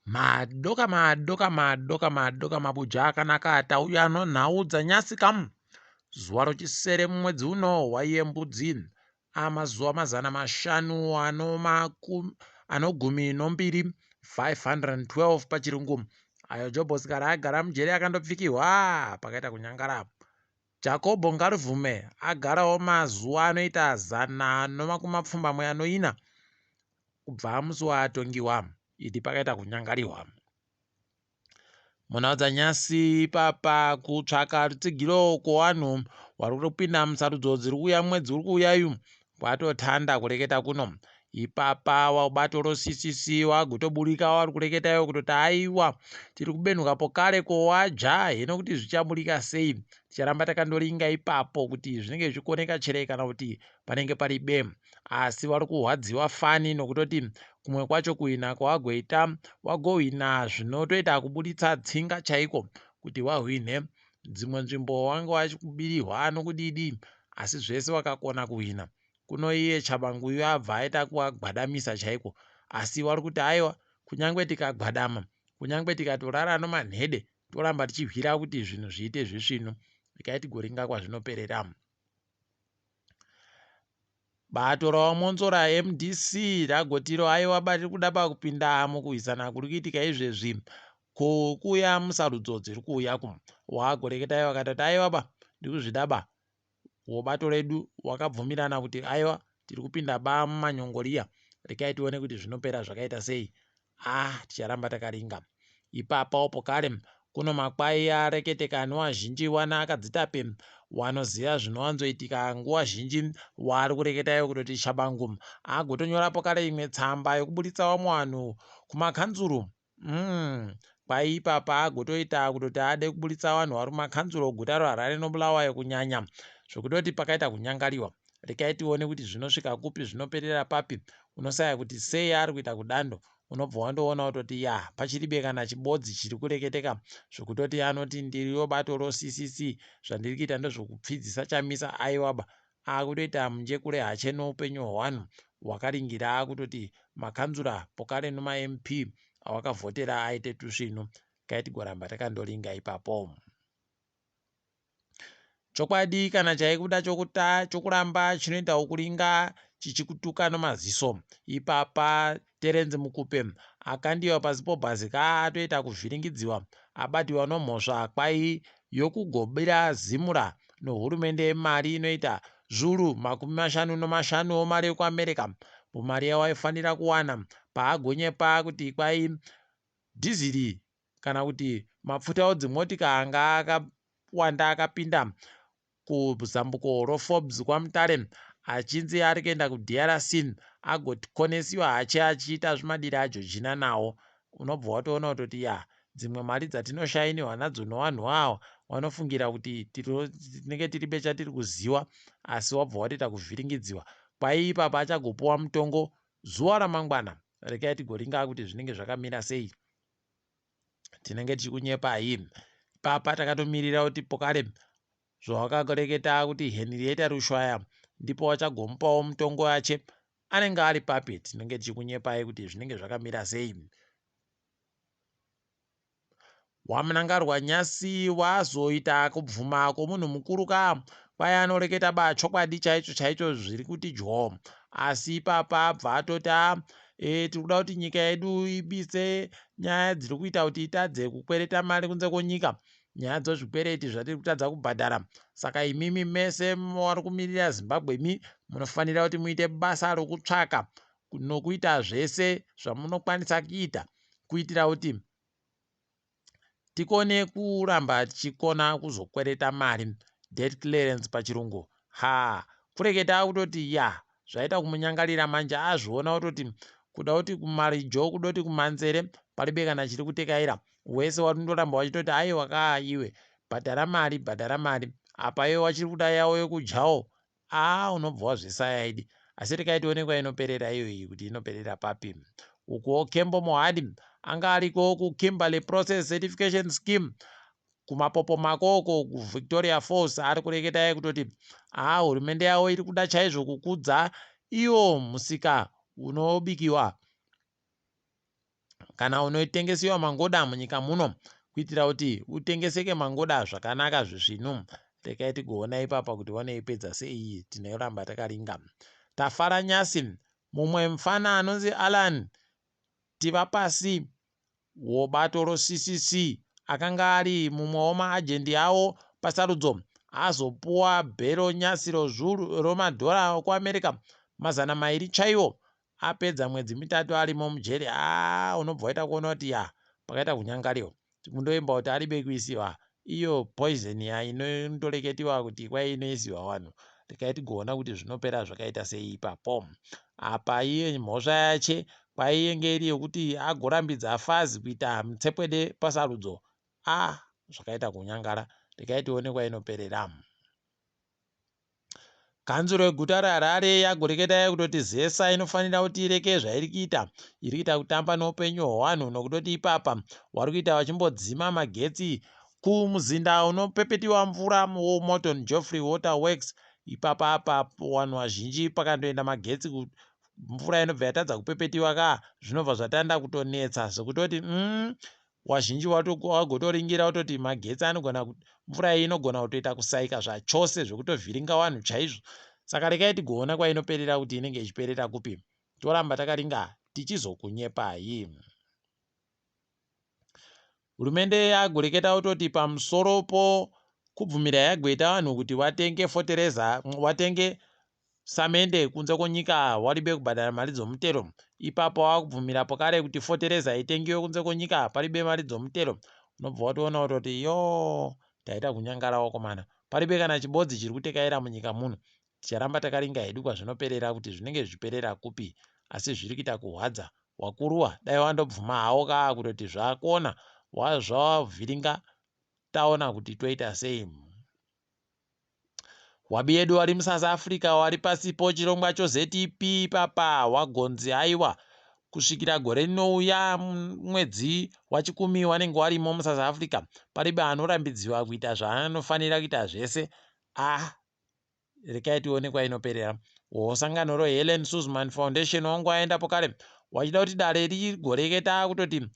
Madoka madoka madoka madoka mabuja akanaka tauya nonhau dzanyasi kamu zuva rochisere mumwedzi uno waiye mbudzi amazuva 512 512 pachirungu ayo Jobhosi kare agara mujeri akandopfikihwa pakaita kunyangara. Jakobho Ngarivhume agarawo mazuva anoita 194 kubva musi waatongiwa idi pakaita kunyangariwa. Munaodzanyasi ipapa kutsvaka rutsigiro kwevanhu vari kupinda musarudzo dziri kuuya mwedzi uri kuuya uyu kwatotanda kureketa kuno. Ipapa wabato roCCC wagotoburika wari kureketa iwo kutoti aiwa tiri kubenhuka pokare kowaja hino kuti zvichaburika sei ticharamba takandoringa ipapo kuti zvinenge zvichikoneka chere kana kuti panenge pari be asi vari kurwadziwa fani nokutoti kumwe kwacho kuhwina kwawagoita wagohwina zvinotoita kuburitsa tsinga chaiko kuti wahwinhe dzimwe nzvimbo wange wachikubirihwa nokudidi asi zvese wakakona kuhwina kuno iye Tshabangu abva aita kuwagwadamisa chaiko asi wari kuti aiwa kunyange tikagwadama kunyange tikatorara nomanhede toramba tichihwira kuti zvinhu zviite zvisvinu regai tigoringa kwazvinoperera. Bato raVaMwonzora MDC ragotiro aiwa bari kuda pakupinda mukurwisana kuri kuitika izvezvi kuuya musarudzo dziri kuuya ku wagoreketa iwo akatoti aiwa ba ndikuzvida ba wobato redu wakabvumirana kuti aiwa tiri kupinda ba mumanyongoriya regai tione kuti zvinopera zvakaita sei Ah ticharamba takaringa ipapawo pokare kuno makwai areketeka noazhinji wana akadzitape wanoziva zvinowanzoitika nguva zhinji waari kureketa iwo kutoti Tshabangu agotonyora pokare imwe tsamba yokuburitsa wamwe wanhu kumakanzuru umm kwai ipapa agotoita kutoti ade kuburitsa wanhu wari kumakanzuru oguta roHarare noBulawayo kunyanya zvokutoti pakaita kunyangariwa rekai tione kuti zvinosvika kupi zvinoperera papi unosaya kuti sei ari kuita kudando unobva wandoona kutoti ya pachiribe kana chibodzi chiri kureketeka zvekutoti anoti ndiriwo bato roCCC zvandiri kuita ndezvokupfidzisa Chamisa aiwaba akutoita munjekure hache noupenyu hwevanhu wakaringira akutoti makanzura pokare nomaMP awakavhotera aite tusvinu kai tigoramba takandoringa ipapo. Chokwadi kana chaikuda chokuta chokuramba chinoita wokuringa chichikutuka nomaziso. Ipapa Terence Mukupe akandiwa pasi pobhazi ka atoita kuvhiringidziwa abatiwa nomhosva kwai yokugobira Zimra nohurumende mari inoita zviuru 55 omari yokuAmerica mumari yawaifanira kuwana paagonyepa kuti kwai dhiziri kana kuti mapfuta odzimotika anga akawanda akapinda kuzambuko roForbes kwaMutare achinzi ari kuenda kuDRC agokonesiwa hache achiita zvimadira aJojina nawo unobva watoona kutoti ya dzimwe mari dzatinoshainiwa nadzo nowanhu awa wanofungira kuti tinenge tiribe chatiri kuziwa asi wabva watoita kuvhiringidziwa kwai ipapa achagopuwa mutongo zuva ramangwana regai tigoringa kuti zvinenge zvakamira sei tinenge tichikunyepai papa takatomirira kuti pokare zvawakareketa kuti Henrietta Rushwaya ndipo wachagomupawo mutongo wache anenge ari papi tinenge tichikunyepai kuti zvinenge zvakamira sei WaMnangarwa nyasi wazoita kubvuma kwomunhu mukuru ka kwai anoreketa ba chokwadi chaicho chaicho zviri kuti dyoo asi ipapa abva atoti a e, tiri kuda kuti nyika yedu ibise nyaya dziri kuita kuti itadze kukwereta mari kunze kwenyika nyaya dzozvikwereti zvatiri kutadza kubhadhara saka imimi mese wari kumirira Zimbabwe imi munofanira kuti muite basa rokutsvaka nokuita zvese zvamunokwanisa kuita kuitira kuti tikone kuramba tichikona kuzokwereta mari debt clearance pachirungu ha kureketa akutoti ya zvaita kumunyangarira manje azviona kutoti kuda kuti kumarijo kuda kuti kumanzere paribe kana chiri kutekaira wese warindoramba wachitoti aiwa kaa iwe bhadhara mari bhadhara mari apa iwe wachiri kuda yawo yekudyawo Aa unobva wazvisaya idi asi rekai tione kwainoperera iyo iyi kuti inoperera papi. Ukuwo Kembo Mohadi anga ariko kuKimberley Process Certification Scheme kumapopomako uko kuVictoria Falls ari kureketa iye kutoti aa hurumende yavo iri kuda chaizvo kukudza iwo musika unobikiwa. Kana unotengesiwa mangoda munyika muno kuitira kuti utengeseke mangoda zvakanaka zvisvinu. Rekai tigoona ipapa kuti vanoipedza sei tinoramba takaringa. Tafara Nyasi mumwe mfana anonzi Alan Tivapasi wobato roCCC akanga ari mumwe womaajendi awo pasarudzo azopuwa bhero nyasi rozvuru romadhora okuAmerica 200 chaiwo apedza mwedzi mitatu arimo mujeri haa unobva waita kuona kuti ya pakaita kunyangariwa kundoimba kuti aribe kuisiwa iyo poison ya inondoreketiwa kuti kwai inoisiwa vanhu rekai tigoona kuti zvinopera zvakaita sei ipapo apa iye mhosva yache kwaiyenge iri yekuti agorambidza fazi kuita mutsepwede pasarudzo a zvakaita kunyangara rekai tione kwainoperera. Kanzuro yeguta reHarare yagoreketa kutoti ZESA inofanira kuti ireke zvairi kuita. Iri kuita kutamba neupenyu hwevanhu nokutoti ipapa wari kuita vachimbodzima magetsi kumuzinda unopepetiwa mvura woMorton Geoffrey Water Works. Ipapa apa vanhu vazhinji pakandoenda magetsi mvura inobva yatadza kupepetiwa ka zvinobva zvatanda kutonetsa zvekutoti Wazhinji wagotoringira wototi magetsi anogona mvura iyi inogona kutoita kusaika zvachose zvekutovhiringa vanhu chaizvo. Saka regai tigoona kwainoperera kuti inenge ichiperera kupi. Toramba takaringa tichizokunyepai. Hurumende yagoreketa kutoti pamusoro po kubvumira yagoita vanhu kuti watenge fotereza watenge Samende kunze kwenyika waribe kubhadhara mari dzomutero. Ipapo wakubvumira pokare kuti fotereza itengiwe kunze kwenyika paribe mari dzomutero. Unobva watoona kutoti yoo taita kunyangara wakomana. Paribe kana chibodzi chiri kutekaira munyika muno. Ticharamba takaringa hedu kwazvinoperera kuti zvinenge zvichiperera kupi asi zviri kuita kuhwadza. Wakuruwa dai wandobvuma hawo kaa kutoti zvakona zvavhiringa taona kuti toita sei. Wabi yedu wari muSouth Africa wari pasi po chirongwa cho ZEP ipapa wagonzi aiwa kusvikira gore rinouya mwedzi waChikumi wanenge warimo muSouth Africa paribe anorambidziwa kuita zvaanofanira kuita zvese ah rekai tione kwainoperera wo sangano roHelen Suzman Foundation wangu waendapo kare wachida kuti dare rigoreketa kutoti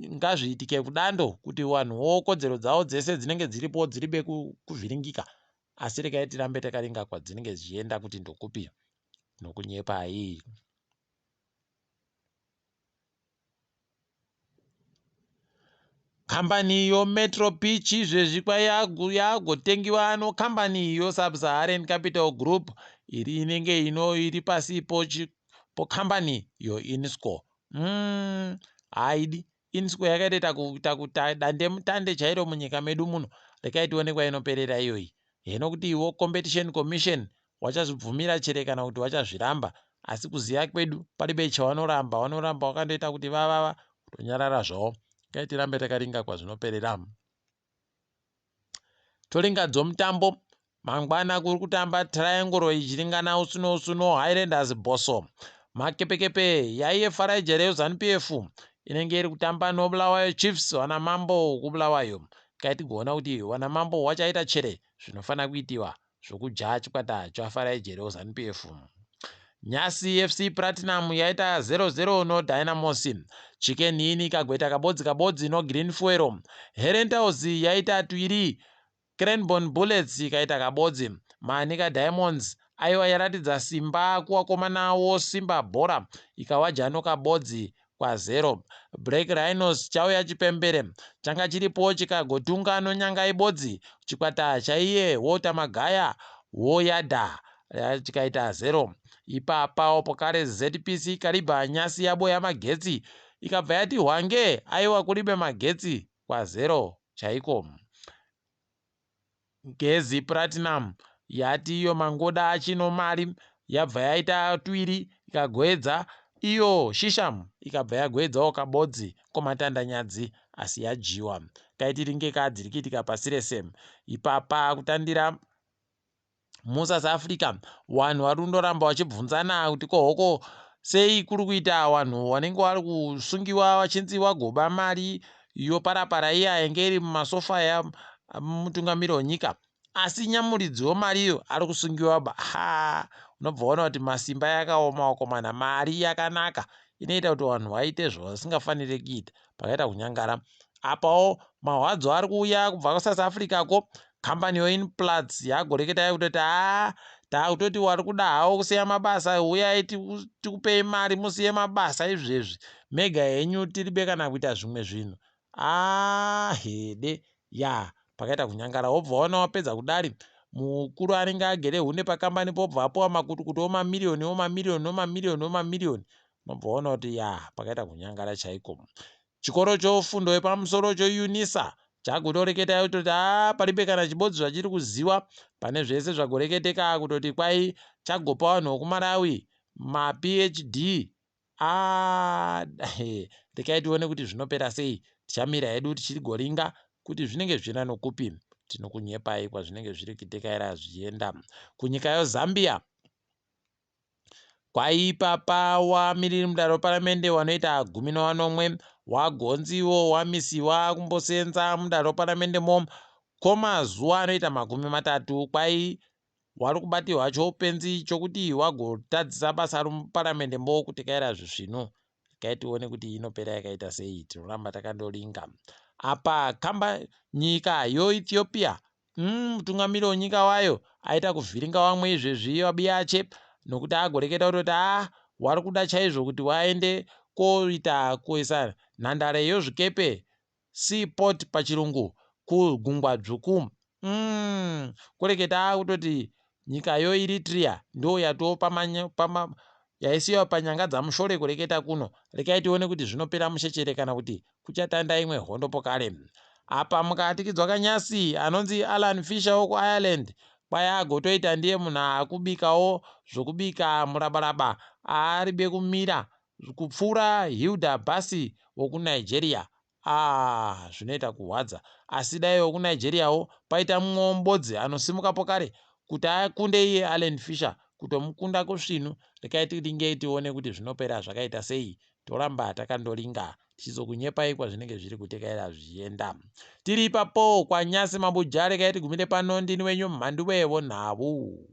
ngazviitike kudando kuti vanhuwo kodzero dzavo dzese dzinenge dziripo dziribe kuvhiringika asi regai tirambe takaringa kwadzinenge dzichienda kuti ndokupi nokunyepai. Kambani yoMetro Pitch izvezvi kwayagotengiwa nokambani yoSub-Saharan Capital Group iri inenge ino iri pasi pokambani yoInsco. Haidi Insco yakaita kuita kuta dandemutande chairo munyika medu muno. Rekai tione kwainoperera iyoyi. Heno kuti iwo Competition Commission wachazvibvumira chere kana kuti wachazviramba. Asi kuziva kwedu paribe chawanoramba. Wanoramba wakandoita kuti vavava kutonyarara zvavo. Rekai tirambe takaringa kwazvinoperera. Toringa dzomutambo mangwana kuri kutamba Triangle ichiringana usuno usuno Highlanders Bosso. Makepekepe yaiye Farai Jere Zanu PF inenge iri kutamba noBulawayo Chiefs vana mambo kuBulawayo. Kai tigoona kuti vana mambo wachaita chere zvinofanira kuitiwa zvokudya chikwata chaFarai Jere Zanu PF. Nyasi FC Platinum yaita 0-0 no Dynamos. Chicken Inn ikagoita kabodzi kabodzi no Green Fuel. Herentals yaita twiri Cranborne Bullets ikaita kabodzi. Manica Diamonds aiwa yaratidza simba kuvakomana wosimba bhora ikawadya nokabodzi kwazero. Black Rhinos chauya chipembere changa chiripo chikagotunga nonyanga ibodzi chikwata chaiye Walter Magaya woyadha chikaita zero. Ipapawo pokare ZPC Kariba nyasi yaboya magetsi ikabva yati hwange aiwa kuribe magetsi kwazero chaiko. Ngezi Platinum yati iyo mangoda achino mari yabva yaita twiri ikagoedza iyo Shisham ikabva yagoedzawo kabodzi komatandanyadzi asi yadyiwa. Kaitiringe kadzirikitika pasi rese ipapa kutandira muSouth Africa vanhu vari kundoramba vachibvunzana kuti ko hoko sei kuri kuita vanhu vanenge vari kusungiwa vachinzi vagoba mari yoparapara iya yange iri mumasofa yamutungamiri wenyika asi nyamuridzi wemari iyo ari kusungiwa ba ha unobva waona kuti masimba yakaoma wakomana mari yakanaka. inoita kuti vanhu vaite zvavasingafanire kuita. Pakaita kunyangara. Apawo mahwadzo ari kuuya kubva kuSouth Africa ko kambani yoInplats yagoreketa yakutoti haa takutoti wari kuda hawo kusiya mabasa huyai tikupei mari musiye mabasa izvezvi mega henyu tiribe kana kuita zvimwe zvinhu. Haa hede ya pakaita kunyangara wobva waona wapedza kudari mukuru anenge agere hunde pakambani pobva apuwa makutukutu omamiriyoni omamiriyoni omamiriyoni omamiriyoni unobva waona kuti ya pakaita kunyangara chaiko. Chikoro chofundo yepamusoro choUNISA chakutoreketa kutoti haa paribe kana chibodzi zvachiri kuziwa pane zvese zvagoreketeka kutoti kwai chagopa vanhu vokuMalawi maPhD. Aa rekai tione kuti zvinopera sei. Tichamira hedu tichirigoringa kuti zvinenge zvichienda nokupi. Tinokunyepai kwazvinenge zviri kutekaira zvichienda. Kunyika yoZambia Kwaipapa wamiriri mudare weparamende wanoita 16 wagonziwo wamisiwa kumbosenza mudare weparamende mo komazuva anoita 30 kwai wari kubatirwa choupenzi chokuti wagotadzisa basa romuparamende mbo kutekaira zvisvinu. Regai tione kuti inopera yakaita sei tinoramba takandoringa. Apa kamba nyika yoEthiopia Mutungamiri wenyika wayo aita kuvhiringa wamwe izvezvi wabiyache nokuti agoreketa kutoti haa wari kuda chaizvo kuti waende koita kuisa nhandare yozvikepe sea port pachirungu kugungwa dzvuku. Kureketa akutoti nyika yoEritrea ndo yatoo pama yaisiwa panyanga dzamushore kureketa kuno. Rekai tione kuti zvinopera mushechere kana kuti kuchatanda imwe hondo pokare. Apa mukatikidzwa kanyasi anonzi Alan Fisher wokuIreland kwai agotoita ndiye munhu akubikawo zvokubika murabaraba aaribe kumira kupfuura Hilda Baci wokuNigeria. Aah zvinoita kuhwadza asi dai wekuNigeriawo paita mumwewo mbodzi anosimuka pokare kuti akunde iye Alan Fisher kutomukunda kusvinu rekai tiringe tione kuti zvinopera zvakaita sei toramba takandoringa tichizokunyepai kwazvinenge zviri kutekaira zvichienda. Tiri ipapo kwaNyasi Mabuja rekai tigumire pano ndini wenyu Mhanduwe Vonhau.